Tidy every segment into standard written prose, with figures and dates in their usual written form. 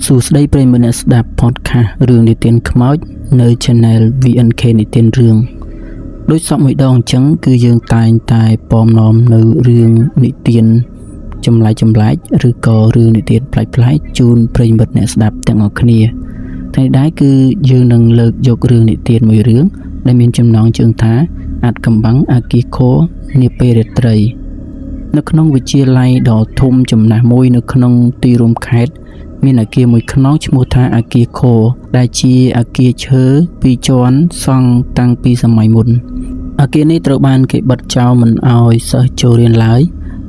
សួស្តីប្រិយមិត្តអ្នកស្ដាប់ podcast រឿងនិទានខ្មោចនៅ Channel VNK និទានរឿងដូចសពមួយដងអញ្ចឹងគឺយើងតែងតែពំនាំនៅរឿងនិទានចម្លែកចម្លែកឬក៏រឿងនិទានប្លែកៗជូនប្រិយមិត្តអ្នកស្ដាប់ទាំងអស់គ្នាថ្ងៃនេះដែរគឺយើងនឹងលើកយករឿងនិទានមួយរឿងដែលមានចំណងជើងថាអាថ៌កំបាំងអគារខនាពេលរាត្រី នៅក្នុងវិទ្យាល័យដ៏ធំចំណាស់មួយនៅក្នុងទីរួមខេត្តមានអគារមួយខ្នងឈ្មោះថាអគារខដែលជាអគារឈើពីរជាន់សង់តាំងពីសម័យមុនអគារនេះត្រូវបានគេបិទចោលមិនឲ្យសិស្សចូលរៀនឡើយ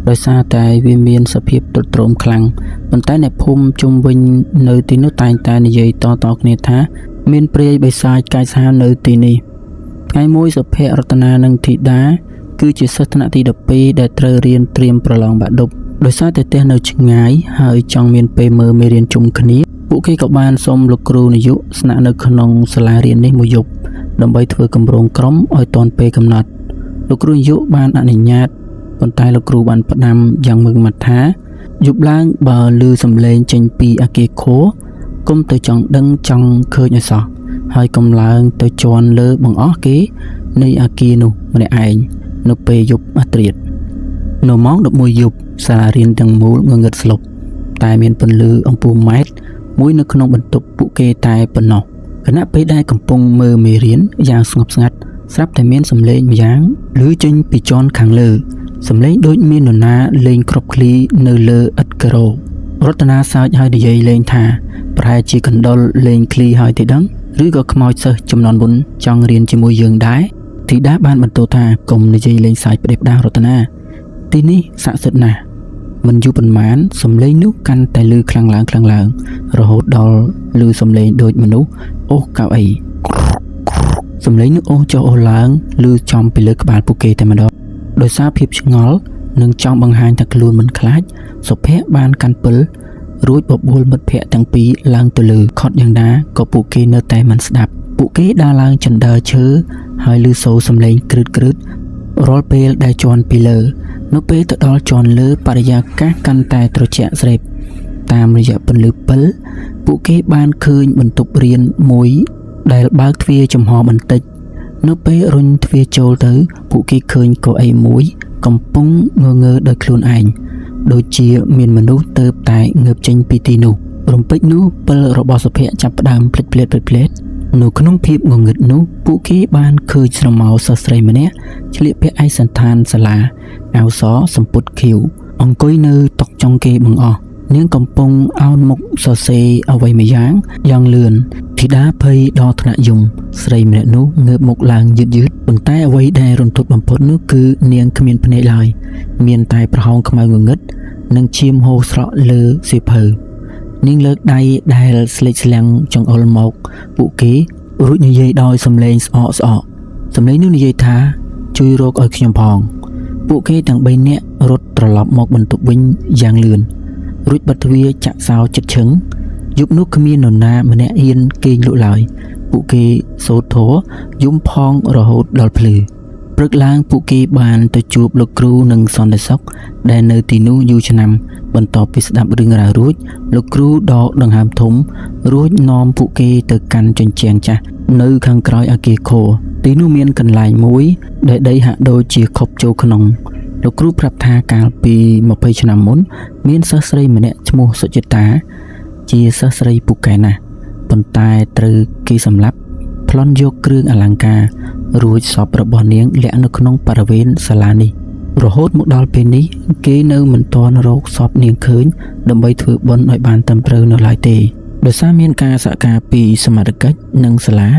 ដោយសារតែវាមានសភាពទ្រុឌទ្រោមខ្លាំងប៉ុន្តែអ្នកភូមិជុំវិញនៅទីនោះតែងតែនិយាយតៗគ្នាថា មានព្រាយបិសាចកាយសាហាវនៅទីនេះថ្ងៃមួយសុភ័ក្ររតនានិងធីតា គឺជាសិស្សថ្នាក់ទី12ដែលត្រូវរៀនត្រៀមប្រឡងបាក់ឌុបដោយសារតែផ្ទះនៅឆ្ងាយហើយចង់មានពេលមើលមេរៀនជុំគ្នាពួកគេក៏បានសុំលោកគ្រូនាយកស្នាក់នៅក្នុងសាលារៀននេះមួយយប់ដើម្បីធ្វើគម្រោងក្រុមឲ្យទាន់ពេលកំណត់លោកគ្រូនាយកបានអនុញ្ញាតប៉ុន្តែលោកគ្រូបានផ្ដាំយ៉ាងម៉ឺងម៉ាត់ថាយប់ឡើងបើឮសំឡេងចេញពីអគារខគុំទៅចង់ដឹងចង់ឃើញឲ្យសោះហើយកុំឡើងទៅជាន់លើបង្អស់គេនៃអគារនោះម្នាក់ឯង នៅពេលយប់អាធ្រាត្រនៅម៉ោង11យប់សាលារៀនទាំងមូលងងឹតស្លុបតែមានពន្លឺអំពូលម៉ែត្រមួយនៅក្នុងបន្ទប់ពួកគេតែប៉ុណ្ណោះខណៈពេលដែលកំពុងមើលមេរៀនយ៉ាងស្ងប់ស្ងាត់ស្រាប់តែមានសំឡេងម្យ៉ាងឮចេញពីជាន់ខាងលើសំឡេងដូចមាននរណាលេងគ្រាប់ឃ្លីនៅលើឥដ្ឋការ៉ូរតនាសើចហើយនិយាយលេងថាប្រហែលជាកណ្ដុរលេងឃ្លីហើយទេដឹងឬក៏ខ្មោចសិស្សចំនួនមុនចង់រៀនជាមួយយើងដែរ ធីតាបានបន្ទោថាកុំនិយាយលេងសើចផ្ដេសផ្ដាសរតនាទីនេះស័ក្តិសិទ្ធិណាស់មិនយូរប៉ុន្មានសំឡេងនោះកាន់តែឮខ្លាំងឡើងខ្លាំងឡើងរហូតដល់ឮសំឡេងដូចមនុស្សអូសកៅអីសំឡេងនោះអូសចុះអូសឡើងឮចំពីលើក្បាលពួកគេតែម្ដងដោយសារភាពឆ្ងល់និងចង់បង្ហាញថាខ្លួនមិនខ្លាចសុភ័ក្របានកាន់ពិលរួចបបួលមិត្តភ័ក្តិទាំងពីរឡើងទៅលើខត់យ៉ាងណាក៏ពួកគេនៅតែមិនស្ដាប់ពួកគេដើរឡើងជណ្ដើរឈើហើយឮសូរសំឡេងគ្រឹតគ្រឹតរាល់ពេលដែលជាន់ពីលើ នៅពេលទៅដល់ជាន់លើបរិយាកាសកាន់តែត្រជាក់ស្រេបតាមរយៈពន្លឺពិលពួកគេបានឃើញបន្ទប់រៀនមួយដែលបើកទ្វារចំហបន្តិច នៅពេលរុញទ្វារចូលទៅ ពួកគេឃើញកៅអីមួយ កំពុងងងើដោយខ្លួនឯងដូចជាមានមនុស្សទៅតែងើបចេញពីទីនោះរំពេចនោះពិលរបស់សុភ័ក្រចាប់ផ្ដើមភ្លេចភ្លេតភ្លេចភ្លេតនៅក្នុងភាពងងឹតនោះពួកគេបានឃើញស្រមោលសិស្សស្រីម្នាក់ឆ្លៀកពាក់ឯកសណ្ឋានសាលាអាវសសំពត់ខៀវអង្គុយនៅតុចុងគេបង្អស់នាងកំពុងអោនមុខសរសេរអ្វីមួយយ៉ាងយ៉ាងលឿនធីតាភ័យដល់ថ្នាក់យំស្រីម្នាក់នោះងើបមុខឡើងយឺតយឺតប៉ុន្តែអ្វីដែលរន្ធត់បំផុតនោះគឺនាងគ្មានភ្នែកឡើយមានតែប្រហោងខ្មៅងងឹតនិងឈាមហូរស្រក់លើសៀវភៅនាងលើកដៃដែលស្លេកស្លាំងចង្អុលមកពួកគេរួចនិយាយដោយសំឡេងស្អកស្អកសំឡេងនោះនិយាយថាជួយរកឲ្យខ្ញុំផង ពួកគេទាំង3នាក់រត់ត្រឡប់មកបន្ទប់វិញយ៉ាងលឿនរួចបិទទ្វារចាក់សោចិត្តឈឹងយប់នោះគ្មាននរណាម្នាក់ហ៊ានគេងលក់ឡើយពួកគេសូត្រធម៌យំផងរហូតដល់ភ្លឺព្រឹកឡើងពួកគេបានទៅជួបលោកគ្រូនិងសន្តិសុខដែលនៅទីនោះយូរឆ្នាំបន្ទាប់ពីស្ដាប់រឿងរ៉ាវរួចលោកគ្រូដកដង្ហើមធំរួចនាំពួកគេទៅកាន់ជញ្ជាំងចាស់នៅខាងក្រោយអគារខទីនោះមានកន្លែងមួយដែលដីហាក់ដូចជាខុបចូលក្នុងលោកគ្រូប្រាប់ថាកាលពី20ឆ្នាំមុនមានសិស្សស្រីម្នាក់ឈ្មោះសុចិតាជាសិស្សស្រីពូកែណាស់ប៉ុន្តែត្រូវគេសម្លាប់ប្លន់យកគ្រឿងអលង្ការរួចសពរបស់នាងលាក់នៅក្នុងបរិវេណសាលានេះរហូតមកដល់ពេលនេះគេនៅមិនទាន់រកសពនាងឃើញដើម្បីធ្វើបុណ្យឲ្យបានត្រឹមត្រូវនៅឡើយទេដោយសារមានការសហការពីសមត្ថកិច្ចនិងសាលា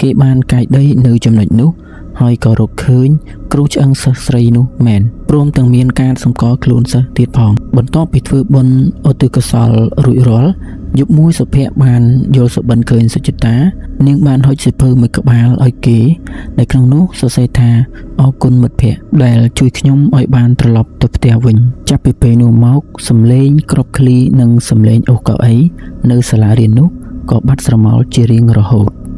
គេបានកាយដីនៅចំណុចនោះហើយក៏រកឃើញគ្រូឆ្អឹងសិស្សស្រីនោះមែនព្រមទាំងមានការសម្គាល់ខ្លួនសិស្សទៀតផងបន្ទាប់ពីធ្វើបុណ្យឧទ្ទិសកុសលរួចរាល់យប់មួយសុភ័ក្របានយល់សុបិនឃើញសុចិតានាងបានហុចសៀវភៅមួយក្បាលឲ្យគេដែលក្នុងនោះសរសេរថាអរគុណមិត្តភក្តិដែលជួយខ្ញុំឲ្យបានត្រឡប់ទៅផ្ទះវិញចាប់ពីពេលនោះមកសំឡេងគ្រាប់ឃ្លីនិងសំឡេងអូសកៅអីនៅសាលារៀននោះក៏បាត់ស្រមោលជារៀងរហូត។